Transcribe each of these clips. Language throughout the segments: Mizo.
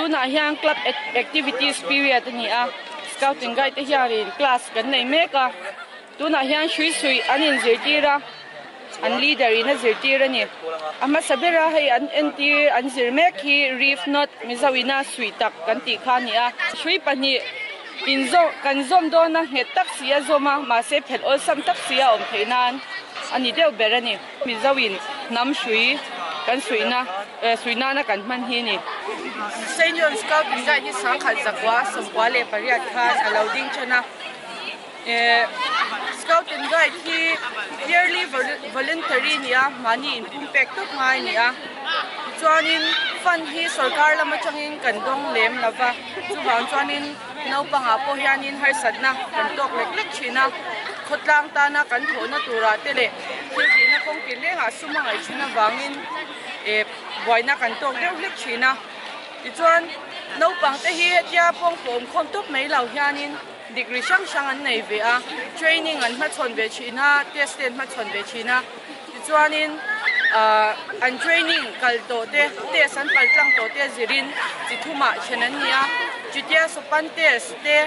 Tunah hian club activities period a ni a, scouting guide te hianin class kan nei mek a, tunah hian hrui suih an inzirtir a, an leader in a zirtir a ni. A hmasa bera hei an entir an zir mek hi reef knot Mizo ina suih tak kan tih kha a ni a, hrui pahnih inzawm kan zawm dawn a nghet tak si a zawm a, mahse phelh awlsam tak si a awm theih nan a ni deuh ber a ni. Mizo in hnam hrui kan suihna suih nana kan hman hi a ni. Saint John Scouting Guide hi sangkhat zakua 98 khan a lo ding than a. Scouting Guide hi yearly voluntary a ni a, mahni inpumpek tawp ngai a ni a. Tichuanin fund hi sorkar lam atangin kan dawng lem lo va, chuvang chuanin naupangah pawh hianin harsatna kan tawk lek lek thin a. Khawtlang tana kan thawhna turah te leh thil tihna kawng tin rengah sum a ngaih thin avangin buaina kan tawk deuh hlek thin a. Tichuan naupang te hi hetia pawngpaw awm khawm tawp mai lo hianin degree hrang hrang an nei ve a, training an hmachhawn ve thin a, test te an hmachhawn ve thin a, tichuanin ahh an training kal tawh te, test an pal tlang tawh te zirin chi thumah then an ni a, Chutia Sopan test te,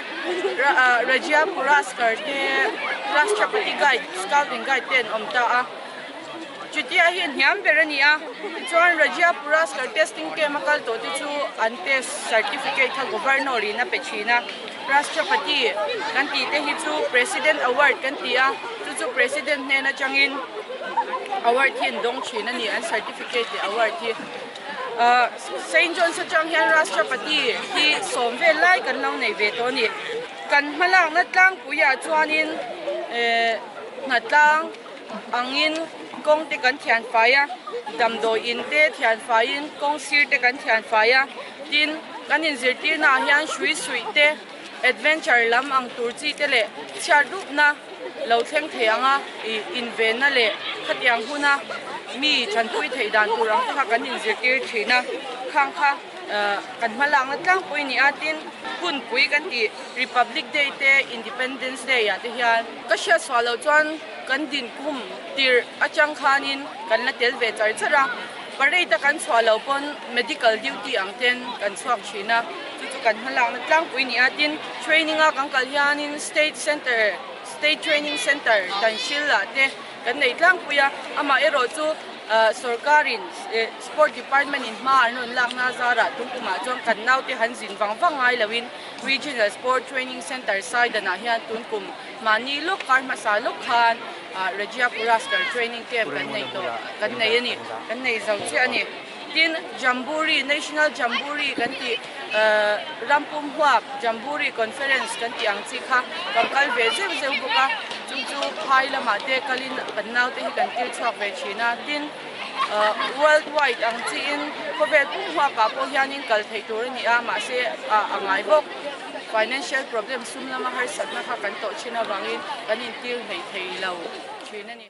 Rajya Puraskar te, Rashtrapati Guide, Scouting Guide te an awm ta a. Chutia hi hniam ber a ni a, tichuan Rajya Puraskar testing camp a kal tawh te chu an test certificate kha Governor in a pe thin a, Rashtrapati kan tih te hi chu President Award kan ti a, chu chu President hnen atangin award hi an dawng thin a ni, an certificate leh award hi. Ahh Saint John's atang hian Rashtrapati hi sawm vel lai kan lo nei ve tawh a ni. Kan hmalakna tlangpuiah chuanin eh hnatlang. Angin kawng te kan thian fai a, damdawi in te thian faiin kawng sir te kan thian fai a, tin kan inzirtirna ah hian hrui suih te, adventure lam ang tur chi te leh chhiat rupna lo thleng thei anga ih invenna leh khatiang huna mi thanpui theih dan tur ang te kha kan inzirtir thin a, khang kha kan hma lakna tlangpui a ni a, tin hunpui kan tih Republic Day te Independence Day ah te hian ka hriat suah loh chuan. Kan dinkum tirh atang khanin kan la tel ve char char a, parade a kan chhuah loh pawn medical duty ang ten kan chhuak thin a, chu chu kan hmalakna tlangpui ni a, tin training a kan kal hianin state center, state training center Tanhril ah te kan nei tlangpui a, amaherawh chu sorkarin sport department in hma an rawn lakna zarah tunkumah chuan kan naute han zin vang vang ngai loin regional sport training center Saidanah hian tunkum Mahni lawk kar hmasa lawk khan Rajya Puraskar training camp kan nei tawh, kan nei a ni, kan nei zo chiah a ni. Tin, Jamboree, National Jamboree kan tih Rampum huap Jamboree Conference kan tih ang chi kha kan kal ve zeuh zeuh bawk a, chung chu phai lamah te kalin kan naute hi kan tir chhuak ve thin a. Tin, World wide ang chiin khawvel pum huapah pawh hianin kal theih tur a ni a, mahse a ngai bawk. Financial problem sum lama harsatna kha kan tawh thin avangin kan intir hleih thei lo thin a ni.